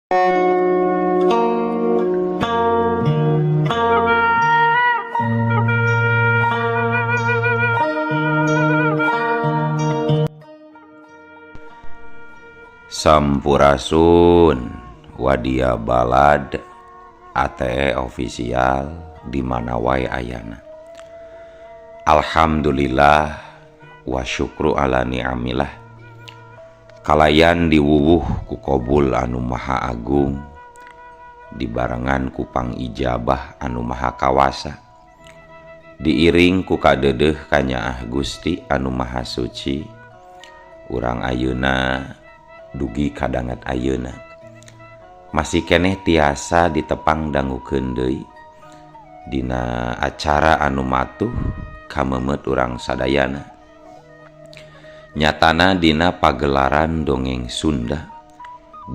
Sampurasun Wadia Balad ATE official di mana wae ayana. Alhamdulillah wa syukru ala ni'amillah. Kalayan diwuwuh ku kobul anu maha agung, dibarengan ku pangijabah anu maha kawasa, diiring ku kadedeuh kanyaah Gusti anu maha suci. Urang ayeuna dugi kadanget ayeuna masih keneh tiasa ditepang dangukeun deui dina acara anu matuh kamemet urang sadayana. Nyatana dina pagelaran dongeng Sunda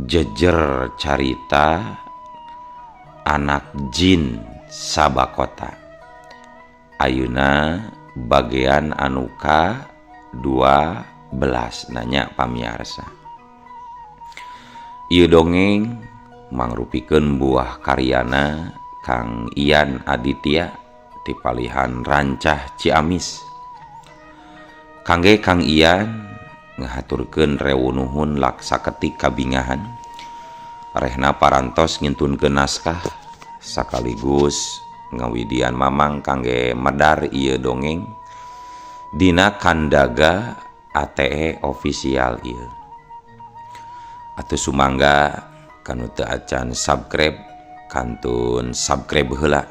jejer carita anak jin Sabakota. Ayeuna bagian anu ka 12 nanya pamiarsa. Ieu dongeng mangrupikeun buah karyana Kang Ian Aditya ti palihan Rancah Ciamis. Kangge Kang Ian ngahaturkeun rewu nuhun laksaketik kabingahan. Rehna parantos ngintunkeun naskah sakaligus ngawidian mamang kangge medar ieu dongeng dina kandaga ATE official ieu. Atuh sumangga kanu teu acan subscribe kantun subscribe heula,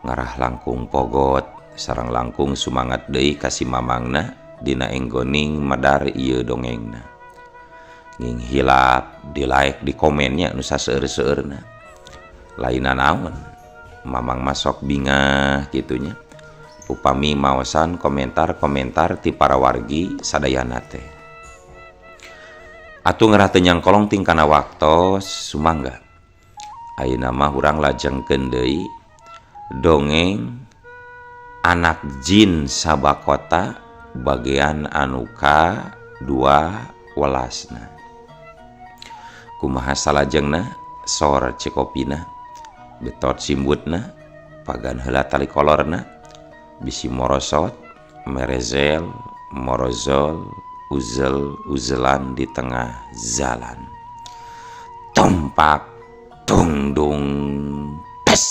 ngarah langkung pogot sareng langkung sumangat deui ka si mamangna dina enggoning medar ieu dongengna. Nging hilap di like di komennya nu saseueur-seueurna. Lainna naon mamang masok bingah kitunya upami maosan komentar-komentar ti para wargi sadayana teh. Atuh ngerah teu nyangkolong ting kana waktos sumangga. Ayeuna mah urang lajengkeun deui dongeng anak jin Sabakota bagian anu ka 12-na. Kumaha salajengna sor cekopina betot simbutna pagan heula tali kolorna bisi morosot merezel morozol uzel uzelan di tengah jalan. Tumpak tungdung tes.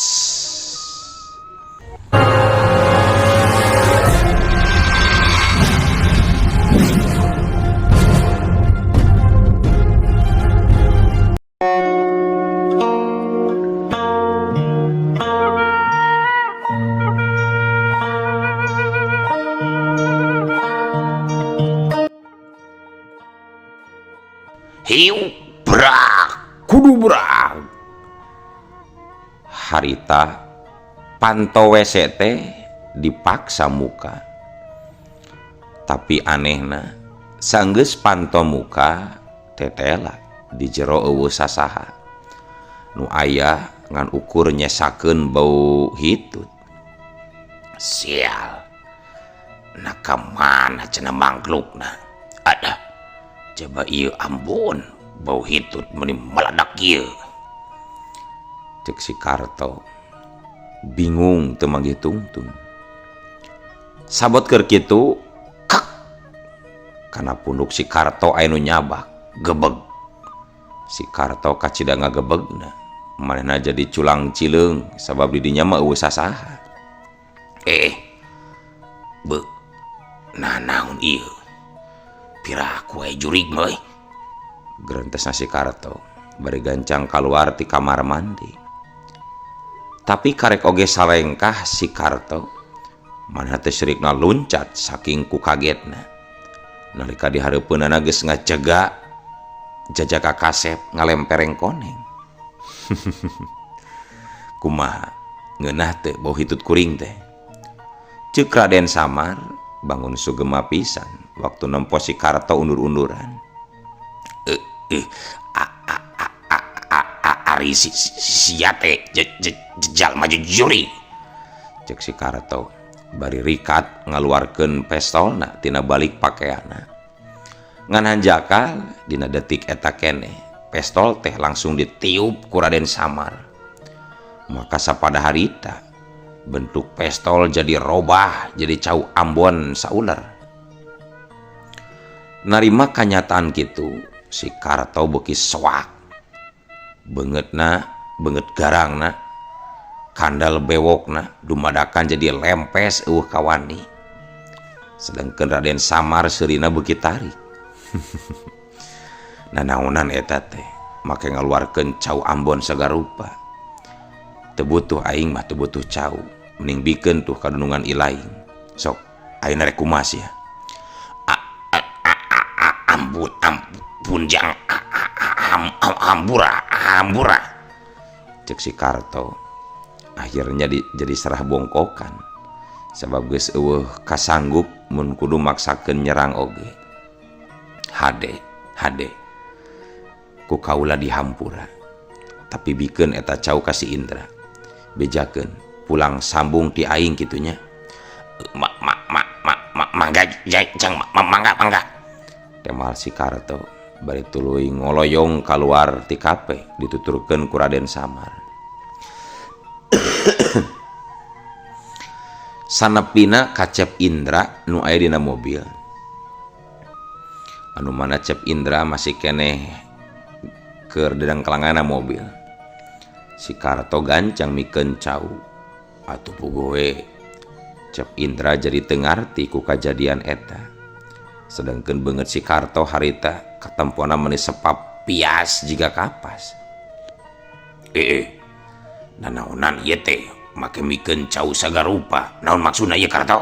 Hiu brak kudu brak. Harita panto WC teh dipaksa muka. Tapi anehna sanggeus panto muka tetela di jero eueuh sasaha. Nu aya ngan ukur nyesakeun bau hitut. Sial. Na ka mana cenah mangklukna? Ada. Coba ieu ambon bau hitut meuni meledak ieu. Cek si Karto bingung teu manggih tungtung. Sabot keur kitu kak kana punduk si Karto aya nu nyabak gebeg. Si Karto kacida ngagebegna manehna jadi culang cileung sabab di dinya mah eueuh sasaha. Be nah naon ieu? Piraku wae jurig mah euy. Gerentesna si Karto bari gancang kaluar ti kamar mandi. Tapi karek oge salengkah si Karto manehna teh sirikna luncat saking ku kagetna. Nalika dihareupeunana geus ngacega jajaka kasep ngalempereng koneng. Kumaha ngeunah teh bau hitut kuring teh. Ceuk Raden Samar bangun sugema pisan waktu nempo si Karto undur-unduran. Ari sia teh jalma juri. Cek si Karto bari rikat ngaluarkeun pestolna tina balik pakeana. Ngan hanjakal dina detik eta keneh Pestol teh langsung ditiup ku Raden Samar. Maka sapada harita bentuk pestol jadi robah jadi cau Ambon sauler. Narima kanyataan kitu si Karto beuki soak. Beungeutna, beungeut garangna, kandal bewokna dumadakan jadi lempes eueuh kawani. Sedangkan Raden Samar seurina beuki tarik. Nanaonan eta teh make ngaluarkeun cau Ambon sagarupa. Teu butuh aing mah teu butuh cau, mending bikeun tuh kadunungan ilaing. Sok ayeuna rek kumaha sia? Ampun ampun jang ambura ambura. Cek si Karto akhirnya jadi serah bongkokan sabab geus eueuh kasanggup mun kudu maksakeun nyerang oge. Hade hade ku kaula dihampura, tapi bikeun eta cau ka si Indra, bejakeun pulang sambung ti aing kitunya. Ma ma ma ma ma mangga jang mangga mangga. Temal si Karto bari tuluy ngoloyong kaluar ti kape dituturkeun ku Raden Samar. Sanepina ka Cep Indra nu aya dina mobil. Anu mana Cep Indra masih keneh keur dedengklangana mobil. Si Karto gancang mikeun cau. Atuh puguh we. Cep Indra jadi teu ngarti ku kajadian eta. Sedangkan beungeut si Karto harita katempona meuni sepap pias jiga kapas. Nanaonan ieu teh make mikeun cau sagarupa. Naon maksudna ieu Karto?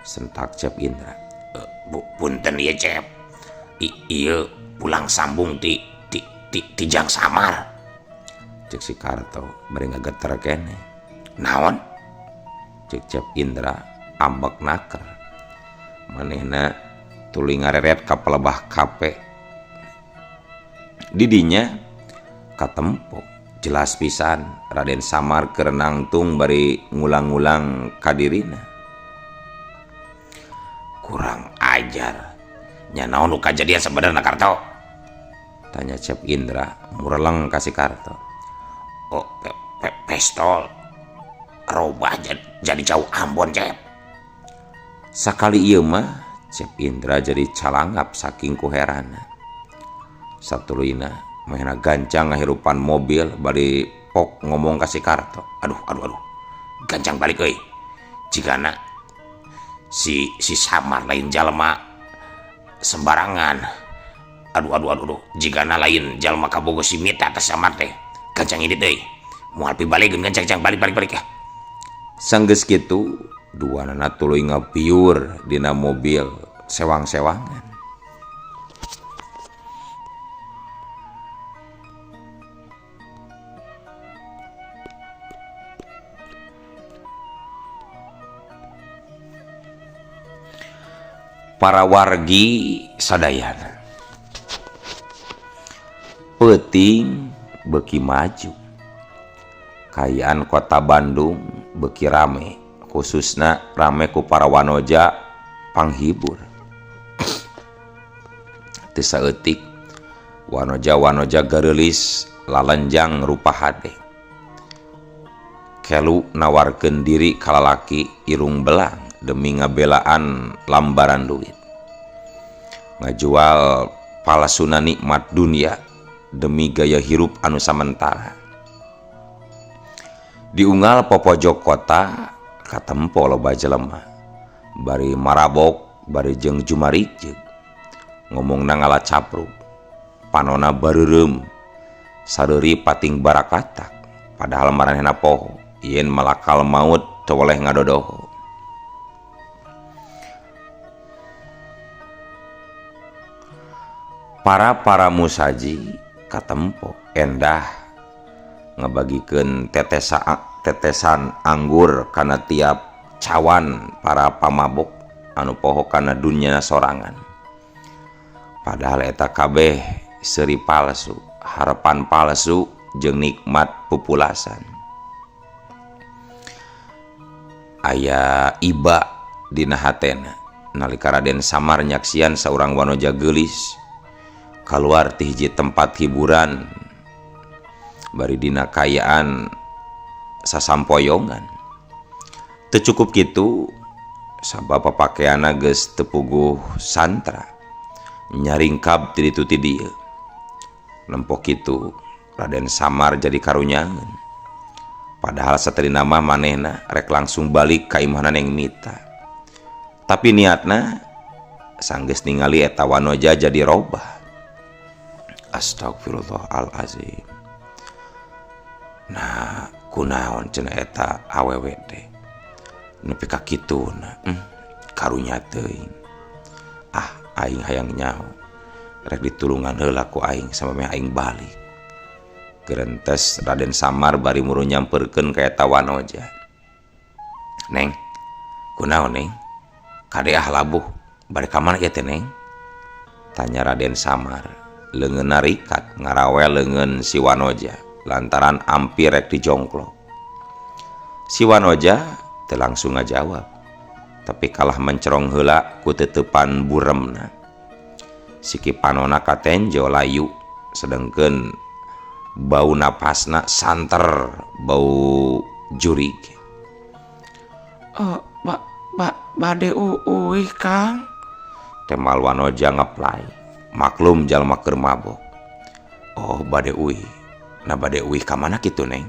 Sentak Cep Indra. Punten ieu Cep. Ieu pulang sambung ti ti ti ti Jang Samar. Cek si Karto bari ngageter keneh. Naon? Cek Cep Indra ambek naker. Manehna tuluy ngareret ka pelebah kape. Didinya katempo jelas pisan Raden Samar keur nangtung bari ngulang-ngulang kadirina. Kurang ajar. Nya naon nu kajadian sabenerna Karto? Tanya Cep Indra mureleng ka si Karto. Oh, pestol robah jadi cau Ambon Cep. Sakali ieu mah Cep Indra jadi calangap saking kuherana. Satuluyna manehna gancang ngahirupan mobil bari pok ngomong ka si Karto. Aduh aduh aduh. Gancang balik euy. Jigana si Samar lain jalma sembarangan. Aduh aduh aduh aduh. Jigana lain jalma kabogo si Mita atas Samar teh. Gancang indit euy. Moal pibalegeun gancang balik balik balik ya. Sanggeus kitu duanana tuluy ngapiur dina mobil sewang-sewangan. Para wargi sadayana peuting beuki maju, kaayaan kota Bandung beuki rame, khususna rame ku para wanoja panghibur. Teu saeutik wanoja-wanoja gareulis lalenjang rupa hade, kelu nawarkeun diri ka lalaki irung belang demi ngabelaan lambaran duit, ngajual palasuna nikmat dunia demi gaya hirup anu samentara. Diunggal popojok kota katempo loba jelema bari marabok bari jeung jumarijeg, ngomongna ngalacapruk, panona bareureum, sareuri pating barakatak, padahal maranehna poho yen malakal maut teu weleh ngadodoho. Para musaji katempo endah ngabagikeun tetesan anggur kana tiap cawan para pamabok anu poho kana dunya sorangan. Padahal eta kabeh seuri palsu, harapan palsu jeung nikmat pupulasan. Aya iba dina hatena nalika Raden Samar nyaksian saurang wanoja geulis Kaluar ti hiji tempat hiburan bari dina kaayaan sasampoyongan. Teu cukup kitu, sabab papakeanna geus teu puguh santra, nyaringkab ti ditu ti dieu. Nempo kitu, Raden Samar jadi karunyangeun. Padahal satadina mah manehna rek langsung balik ka imahna Neng Mita. Tapi niatna sanggeus ningali eta wanoja jadi robah. Astagfirullahalazim. Nah, kunaon cenah eta awewe teh nepi ka kituna, karunya teuing. Ah, aing hayang nyaho. Rek ditulungan heula ku aing samemeh aing balik. Gerentes Raden Samar bari muru nyamperkeun ka eta wanoja. Neng, kunaon, Neng? Kade ah labuh, bade ka mana ieu teh, Neng? Tanya Raden Samar. Leungeunna rikat ngarawel leungeun si wanoja lantaran ampir rek dijongklok. Si wanoja teu langsung ngajawab, tapi kalah mencerong heula ku teuteupan buremna. Siki panona katenjo layu, sedengkeun bau napasna santer bau jurig. Oh, ba ba bade uih, Kang. Temal wanoja ngeplay, maklum jalma keur mabok. Oh, bade uih. Nah, bade uih ka mana kitu, Neng?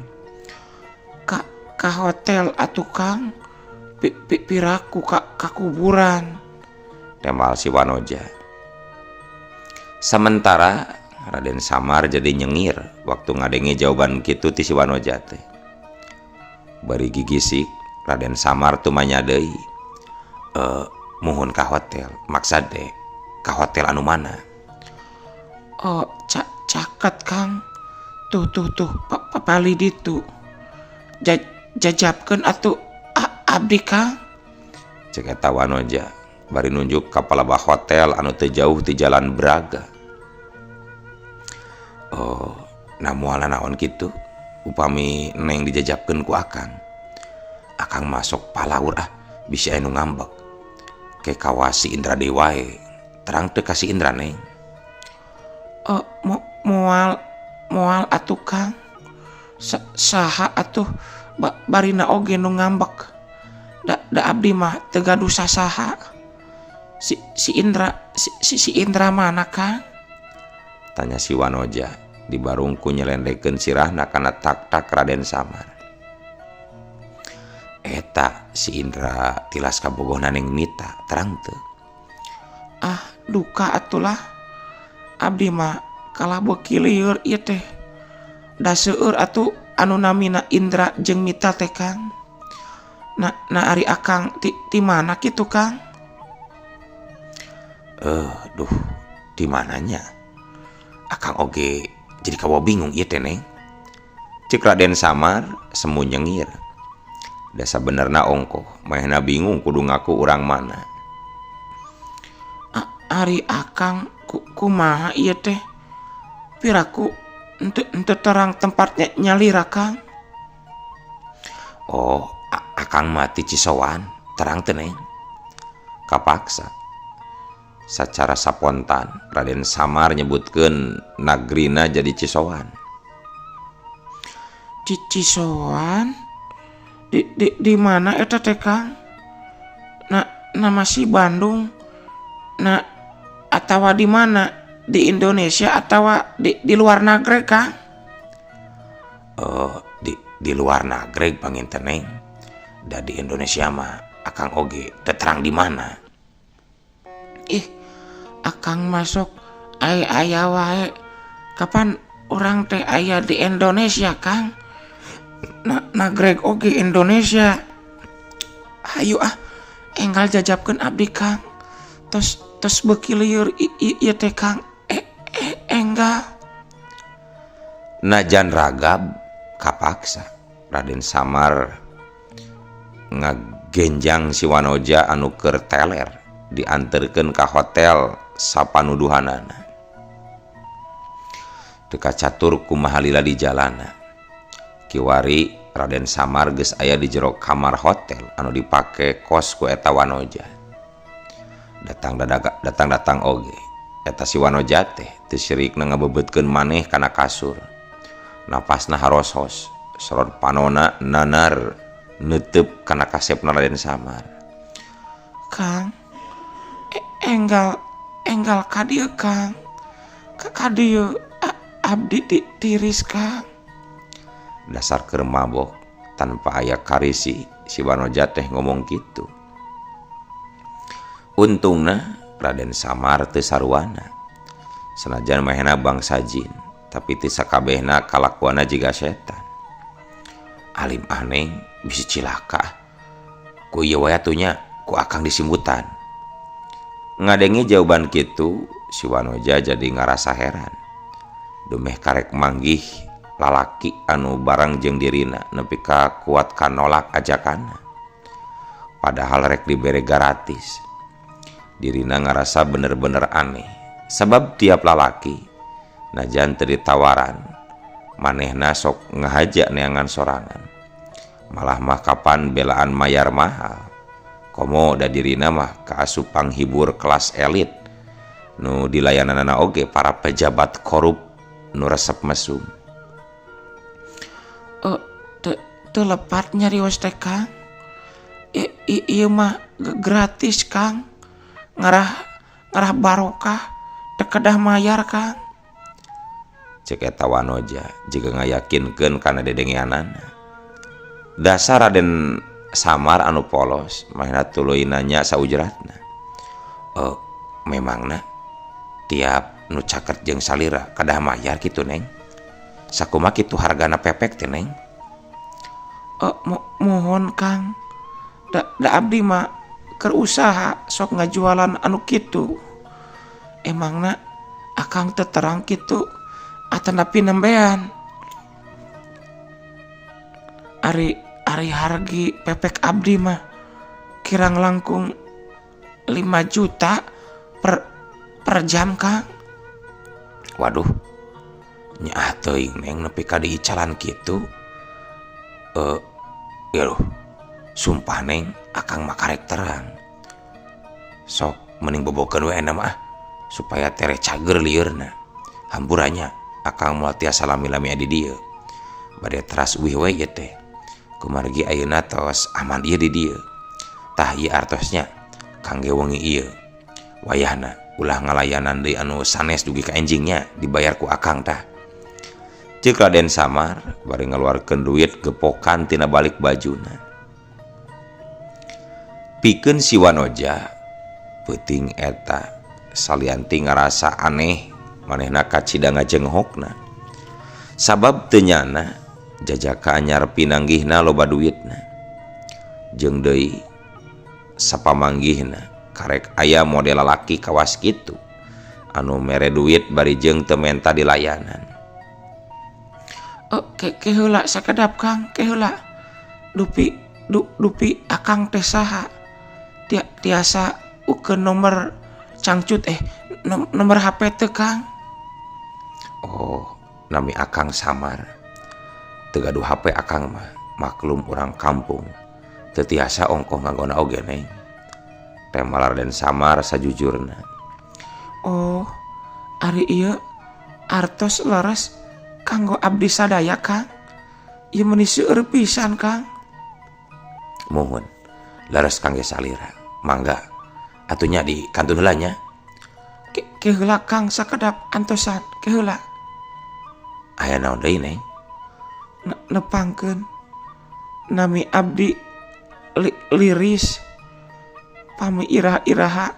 Ka hotel atuh, Kang. Pi, pi, piraku ka kuburan. Temal si wanoja. Sementara Raden Samar jadi nyengir waktu ngadenge jawaban kitu ti si wanoja teh. Bari gigisik, Raden Samar tumanya deui. Muhun ka hotel, maksad teh ka hotel anu mana? Oh, caket, Kang. Tuh tuh tuh, papali ditu. Jajabkeun atuh abdi, Kang. Cek eta wanoja bari nunjuk ka palebah hotel anu teu jauh ti Jalan Braga. Oh, nah, moal naon kitu upami Neng dijajabkeun ku akang. Akang masuk palaur ah, bisi aya nu ngambek. Ke kawasi Indra deui wae. Terang teu ka si Indra, Neng? Oh, moal moal atuh, Kang. Saha atuh barina oge nu ngambek. Da abdi mah teu gaduh sasaha. Si si Indra si, si, si Indra mana, Kang? Tanya si wanoja dibarung ku nyelendekeun sirahna kana tak-tak Raden Samar. Eta si Indra tilas kabogohna Neng Mita, terang teu? Ah, duka atulah. Abdi mah kalah beuki lieur ieu teh. Da seueur atuh anu namina Indra jeung Mita teh, Kang. Nah, nah, ari akang ti mana kitu, Kang? Eh, duh, di mananya? Akang oge jadi kawa bingung ieu teh, Neng. Cek Raden Samar semu nyengir. Da sabenerna ongkoh, manehna bingung kudu ngaku urang mana. Ari akang kumaha ieu teh? Piraku henteu terang tempatnya nyalira, Kang. Oh, akang mah ti Cisoan, terang teu, Neng? Kapaksa. Sacara sapontan Raden Samar nyebutkeun nagrina jadi Cisoan. Cisoan? Di mana eta teh, Kang? Nah, nama si Bandung. Nah, atawa di mana? Di Indonesia atawa di luar negeri, Kang? Oh, di luar negeri panginten, Neng. Da di Indonesia mah akang oge teu terang di mana. Ih, akang masuk aya aya wae. Kapan urang teh aya di Indonesia, Kang? Na nagreg oge Indonesia. Hayu ah, enggal jajabkeun abdi, Kang. Tos tos beuki lieur ieu teh, Kang. Eh, enggal. Najan ragab, kapaksa Raden Samar ngagenjang si wanoja anu keur teler dianterkeun ka hotel sapanuduhanana. Teu kacatur kumaha lila di jalana. Kiwari Raden Samar geus aya di jero kamar hotel anu dipake kos ku eta wanoja. Datang datang datang oge. Eta si Wanoja teh teu sirikna ngabebeutkeun maneh kana kasur. Napasna harosos, sorot panona nanar neuteup kana kasepna Raden Samar. Kang, enggal enggal ka dieu Kang. Ka dieu abdi tiris Kang. Dasar keur mabok tanpa aya karisi si Wanoja teh ngomong kitu. Untungna Raden Samar teu saruana. Sanajan mahena bangsa jin, tapi teu sakabehna kalakuanna jiga setan. Alim ah Neng, bisi cilaka. Ku ieu wae atuh nya, ku akang disimbutan. Ngadenge jawaban kitu, si Wanoja jadi ngarasa heran. Dumeh karek manggih lalaki anu barang jeung dirina nepi ka kuat kanolak ajakanna. Padahal rek dibere gratis. Dirina ngarasa bener-bener aneh. Sebab tiap lalaki najan teu ditawaran, manehna sok ngahaja neangan sorangan. Malah mah kapan belaan mayar mahal. Komo da dirina mah kaasup panghibur kelas elit nu dilayananana oge para pejabat korup nu resep mesum. Teu lepat nyarios teh Kang. Ieu mah gratis Kang. Ngarah ngarah barokah teu kedah mayar Kang. Cek eta Wanoja jiga ngayakinkeun kana dedengeanana. Dasar Raden Samar anu polos manehna tuluy nanya saujratna. Memangna tiap nu caket jeung salira kedah mayar kitu Neng? Sakumaha kitu hargana pepek teh Neng? Mohon Kang. Da abdi mah keur usaha sok ngajualan anu kitu. Emangna akang teu terang kitu atanapi nembean. Ari ari hargi pepek abdi mah kirang langkung 5 juta per jam Kang. Waduh, nyaah teuing Neng nepi ka diicalan kitu. Yaduh, sumpah Neng, akang mah karek terang. Sok mending bobokeun we ena mah supaya tereh cager liurna. Hampurannya akang moal tiasa lami-lami di dieu. Bade teras uih we ieu teh. Kumargi ayeuna tos aman ieu di dieu. Tah ieu artosnya kangge wengi ieu. Wayahna ulah ngalayanan deui anu sanes dugi ka enjingnya dibayar ku akang tah. Ceuk Raden Samar bari ngaluarkeun duit gepokan tina balik bajuna. Pikeun si Wanoja peuting eta salianti ngarasa aneh manehna kacida ngajenghokna. Sabab teu nyana jajaka anyar pinanggihna loba duitna. Jeung deui sapamanggihna karek aya model lalaki kawas kitu anu mere duit bari jeung teu menta dilayanan. Ke heula sakedap Kang, ke heula. Dupi dupi akang teh saha? Tiasa ukeun nomor cangcut nomor HP teu Kang? Oh, nami akang Samar. Teu gaduh HP akang mah, maklum urang kampung. Teu tiasa ongkoh nganggona oge Neng. Teh Raden Samar sajujurna. Oh, ari ieu artos leres kanggo abdi sadaya Kang. Ieu meuni seueur pisan Kang. Muhun, leres kangge salira. Mangga, atuh nya di kantun heula nya. Ke heula Kang sakedap antosan, ke heula. Aya naon deui Neng? Nepangkeun nami abdi liris pami irah-iraha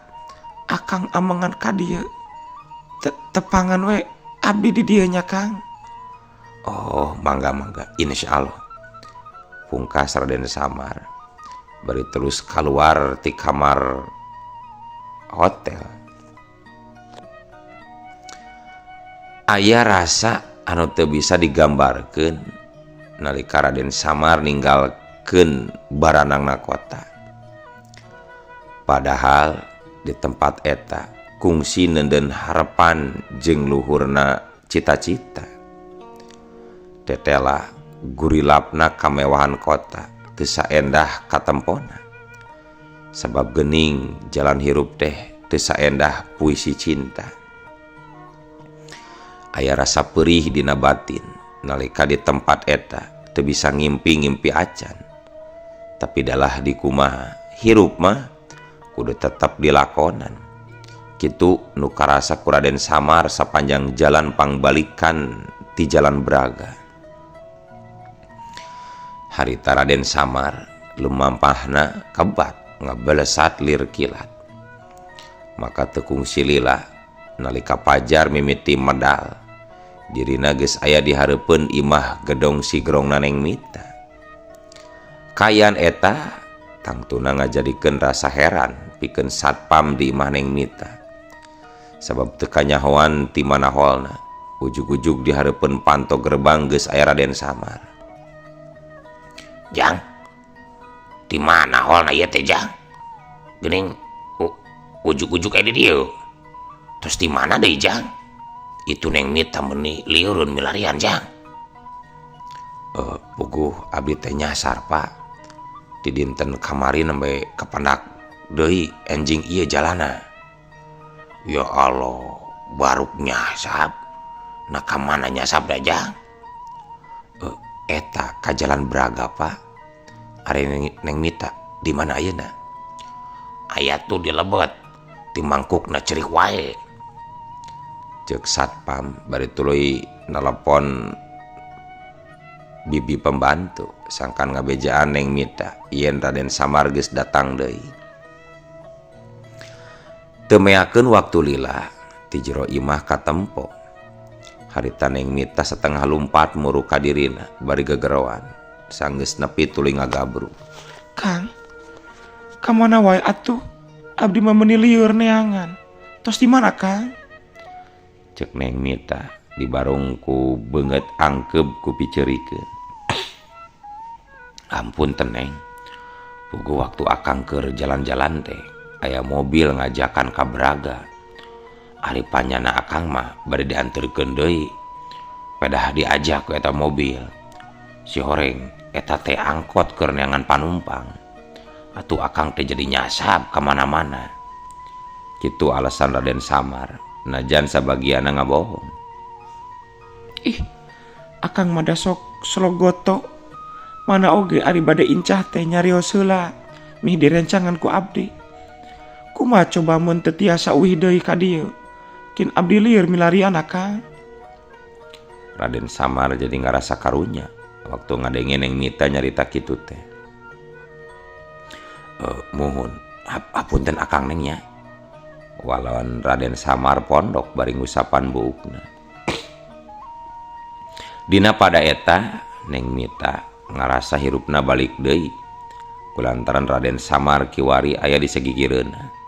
akang amengan ka dieu. Tepangan we abdi di dieu nya Kang. Oh, mangga mangga, insyaallah. Pungkas Raden Samar bari terus keluar ti kamar hotel. Aya rasa anu teu bisa digambarkeun nalika Raden Samar ninggalkeun baranangna kota. Padahal di tempat eta kungsi nenden harapan jeung luhurna cita-cita. Tetela gurilapna kamewahan kota teu saendah katempona. Sabab gening jalan hirup teh teu saendah puisi cinta. Aya rasa perih dina batin nalika di tempat eta teu bisa ngimpi-ngimpi acan. Tapi dalah dikumaha hirup mah kudu tetep dilakonan. Kitu nu karasa ku Raden Samar sapanjang jalan pangbalikan ti Jalan Braga. Harita Raden Samar lumampahna kebat ngabelesat lir kilat. Maka teu kungsi lila nalika pajar mimiti medal. Dirina geus aya di hareupeun imah gedong sigrongna Neng Mita. Kayan eta tangtuna ngajadikeun rasa heran pikeun satpam di imah Neng Mita. Sabab teu kanyahoan ti mana holna, ujug-ujug di hareupeun panto gerbang geus aya Raden Samar. Jang, di mana holna ieu teh Jang? Geuning ujug-ujug aya di dieu. Terus di mana deui Jang? Itu Neng Mita meuni liurun milarian Jang. Puguh abdi teh nyasar Pak. Di dinten kamari nembe kapendak deui enjing ieu jalana. Ya Allah, baruk nyasap. Nah ka mana nyasap da Jang? Eta ka Jalan Braga Pak. Ari Neng Mita di mana ayeuna? Aya tuh di lebet, di mangkukna cerik wae. Ceuk satpam bari tuluy nelepon bibi pembantu sangkan ngabejaan Neng Mita yen Raden Samar geus datang deui. Teu meakeun waktu lila ti jero imah katempo. Harita Neng Mita setengah lumpat muru ka dirina bari gegeroan. Sanggeus nepi tuluy ngagabru. Kang, ka mana wae atuh? Abdi mah meuni lieur neangan. Tos di mana Kang? Ceuk Neng Mita dibarung ku beungeut angkeub ku piceurikeun. Ampun teneng. Puguh waktu akang keur jalan-jalan teh aya mobil ngajakan ka Braga. Ari panyana akang mah bade dianterkeun deui. Pedah diajak ku eta mobil. Si horeng eta teh angkot keur neangan panumpang. Atuh akang teh jadi nyasab ka mana-mana. Kitu alasan Raden Samar. Najan sabagianna ngabohong. Ih, akang mah da sok slogoto. Mana oge ari bade incah teh nyarios heula mih direncangan ku abdi. Kumaha coba mun teu tiasa uih deui ka dieu? Kin abdi lieur milarian akang. Raden Samar jadi ngarasa karunya waktu ngadenge Neng Mita nyarita kitu teh. Muhun, hapunten akang Neng nya. Walawan Raden Samar pondok bari ngusapan buukna. Dina pada eta Neng Mita ngarasa hirupna balik deui kulantaran Raden Samar kiwari aya di sagigireunna.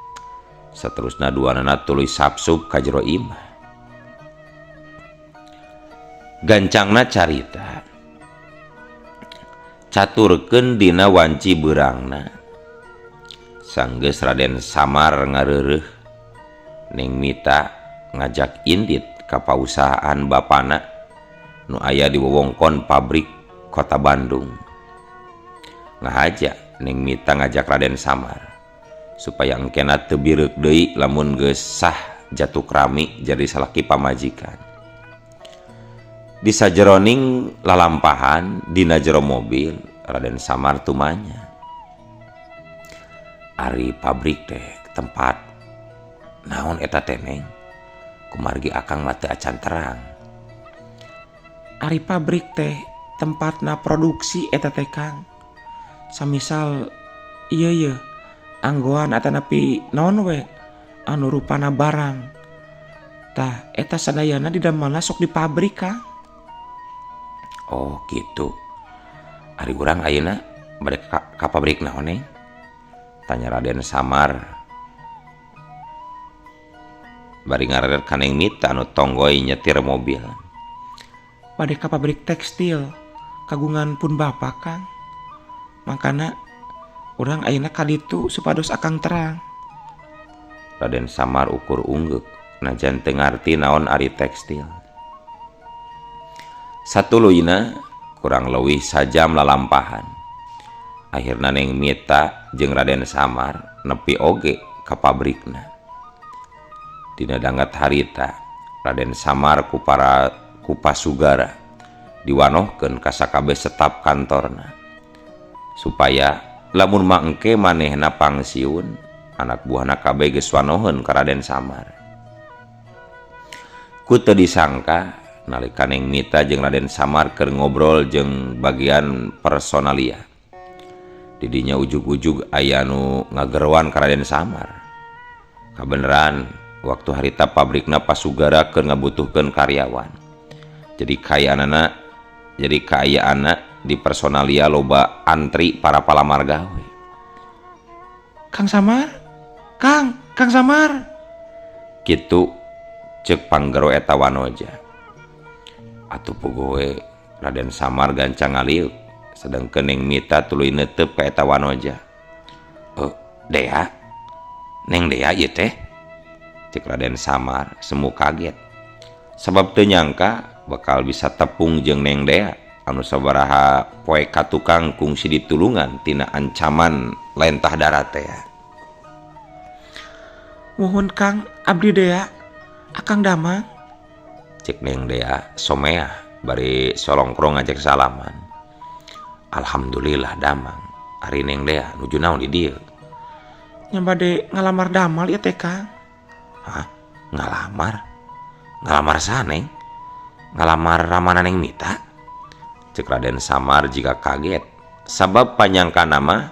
Saterusna duanana tuluy sapsup ka jero imah. Gancangna carita caturkeun dina wanci beurangna. Sanggeus Raden Samar ngareureuh, Neng Mita ngajak indit ka pausahaan bapana nu aya di wewengkon pabrik Kota Bandung. Ngahaja Neng Mita ngajak Raden Samar supaya engkena teu bireuk deui lamun geus sah jatuh krami jadi salaki pamajikan. Di sajeroning lalampahan dina jero mobil Raden Samar tumanya. Ari pabrik teh tempat naon eta teh Neng? Kumargi akang mah teu acan terang. Ari pabrik teh tempatna produksi eta teh Kang. Samisal ieu ye anggoan atanapi naon we anu rupana barang. Tah eta sadayana didamelna sok di pabrik Kang. Oh gitu. Ari urang ayeuna bade ka pabrik naon Neng? Tanya Raden Samar bari ngareret ka Neng Mita anu tonggoy nyetir mobil. Bade ka pabrik tekstil kagungan pun bapak Kang. Makana urang ayeuna ka ditu supados akang terang. Raden Samar ukur unggeuk najan teu ngarti naon ari tekstil. Satuluyna kurang leuwih sajam lalampahan. Akhirna Neng Mita jeung Raden Samar nepi oge ka pabrikna. Dina dangat harita Raden Samar ku para ku pasugara diwanohkeun ka sakabeh staf kantorna supaya lamun mangke manehna pangsiun anak buahna kabeh geus wanoheun ka Raden Samar. Ku teu disangka nalika Neng Mita jeung Raden Samar keur ngobrol jeung bagian personalia. Didinya ujug-ujug aya nu ngageroan ka Raden Samar. Kabeneran waktu harita pabrikna pasugara keur ngabutuhkeun karyawan. Jadi kaayaanna di personalia loba antri para palamar gawe. Kang Samar, Kang, Kang Samar. Kitu ceuk panggero eta wanoja. Atuh puguh we Raden Samar gancang ngaliuk, sedengkeun Neng Mita tuluy neuteup ka eta wanoja. Dea, Neng Dea ieu teh? Ceuk Raden Samar semu kaget. Sabab teu nyangka bakal bisa tepung jeung Neng Dea anu sabaraha poe ka tukang kungsi ditulungan tina ancaman lentah darat teh. Muhun Kang, abdi Dea, Akang damang. Cek Neng Dea someah bari solongkrong ngajak salaman. Alhamdulillah damang. Ari Neng Dea nuju naon di dieu? Nya bade ngalamar damal ieu teh Kang. Hah? Ngalamar? Ngalamar saha Neng? Ngalamar ramana Neng Mita? Cek Raden Samar jika kaget. Sabab panyangkana mah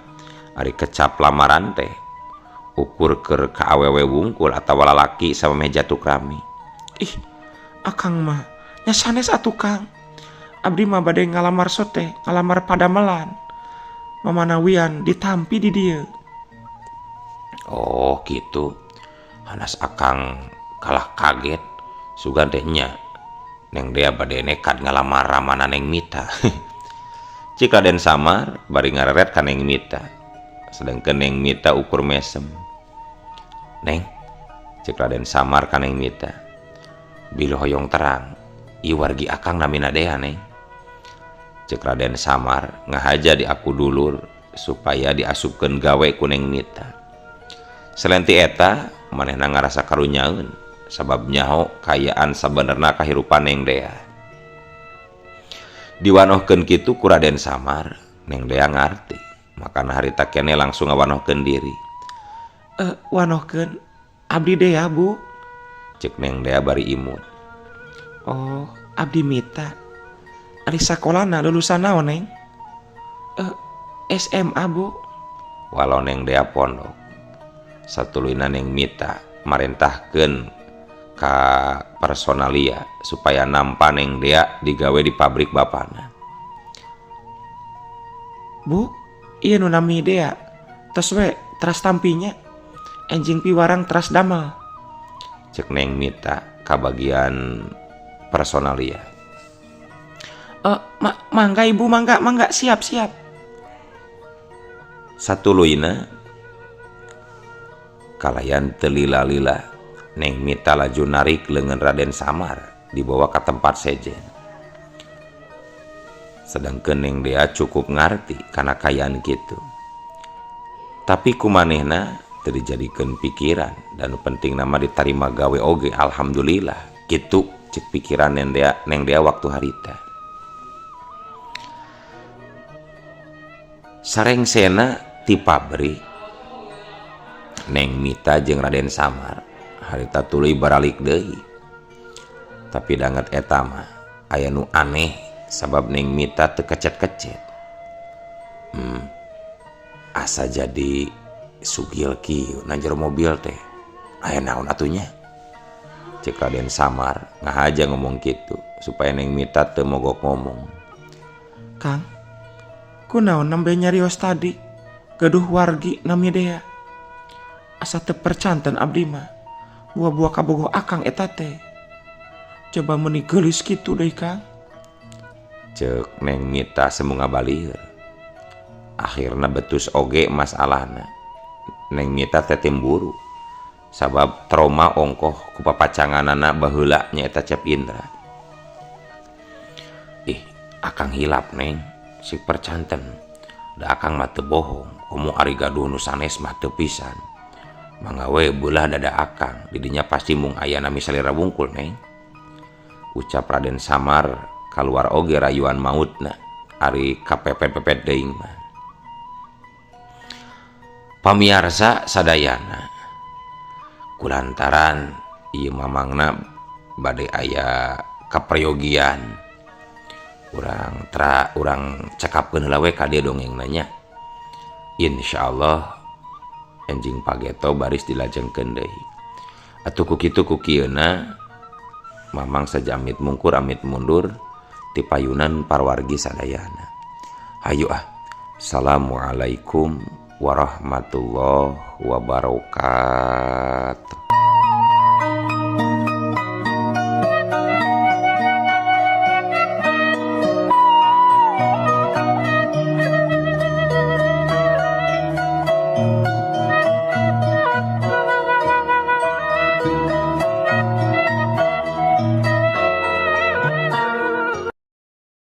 ari kecap lamaran teh ukur keur ka awewe wungkul atawa lalaki samemeh jatuh rami. Ih, Akang mah nya sanes atuh Kang. Abdi mah bade ngalamar sote, ngalamar padamelan. Mamanawian ditampi di dieu. Oh, gitu. Hanas Akang kalah kaget. Sugan teh nya Neng Dea bade nekat ngalamar ramana Neng Mita. Cik Raden Samar bari ngareret ka Neng Mita. Sedengkeun Neng Mita ukur mesem. Neng, cek Raden Samar ka Neng Mita. Bilih hoyong terang, ieu wargi Akang namina Dea Neng. Cek Raden Samar ngahaja di aku dulur supaya diasupkeun gawe ku Neng Mita. Selain ti eta, manehna ngarasa karunyaeun sabab nyaho kaayaan sabenerna kahirupan Neng Dea. Diwanohkeun kitu ku Raden Samar, Neng Dea ngarti. Makana harita kene langsung ngawanohkeun diri. Wanohkeun abdi Dea, Bu. Cek Neng Dea bari imut. Oh, abdi Mita. Ari sakolana lulusan naon, Neng? SMA, Bu. Walau Neng Dea pondok. Satuluyna Neng Mita marentahkeun ka personalia supaya nampa Neng Dea digawe di pabrik bapana. Bu, ieu nu nami Dea. Tos we teras tampinya. Enjing piwarang teras damel. Cek Neng Mita ka bagian personalia. Mangga Ibu, mangga, mangga, siap, siap. Satuluyna kalayan teu lila-lila Neng Mita laju narik leungeun Raden Samar dibawa ka tempat sejen. Sedangkeun Neng Dea cukup ngarti kana kaayaan kitu. Tapi kumanehna teu dijadikeun pikiran dan nu penting nama ditarima gawe oge alhamdulillah. Kitu cek pikiran Neng Dea, Neng Dea waktu harita. Sarengsena ti pabrik Neng Mita jeung Raden Samar harita tuluy baralik deui. Tapi danget eta mah aya nu aneh sabab Neng Mita teu kecet-kecet. Asa jadi sugil kieu na jero mobil teh. Aya naon atunya? Cek Raden Samar ngahaja ngomong kitu supaya Neng Mita teu mogok ngomong. Kang, kunaon nembe nyarios tadi? Gaduh wargi nami Dea. Asa teu percanten abdi mah. Buah-buah kabogoh Akang eta teh. Coba meuni geulis kitu deui Kang. Ceuk Neng Mita semu ngabalieur. Akhirna betus oge masalahna. Neng Mita teh timburu sabab trauma ongkoh ku papacanganana baheula nyaeta Cep Indra. Ih, Akang hilap Neng, si percanten. Da Akang mah teu bohong, komo ari gaduh nu sanes mah teu pisan. Mangga we beulah dada Akang, didinya pasti mung aya nami salira wungkul Neng. Ucap Raden Samar kaluar oge rayuan mautna ari kapepet-pepet deui mah. Pamiarsa sadayana kulantaran ieu mamangna bade aya kaprayogian urang tra urang cekapkeun heula we ka dieu dongengna nya. Insyaallah enjing pageto baris dilajengkeun deui. Atuh ku kitu ku kieuna mamang saja amit mungkur amit mundur ti payunan parwargi sadayana. Hayu ah. Assalamualaikum warahmatullahi wabarakatuh.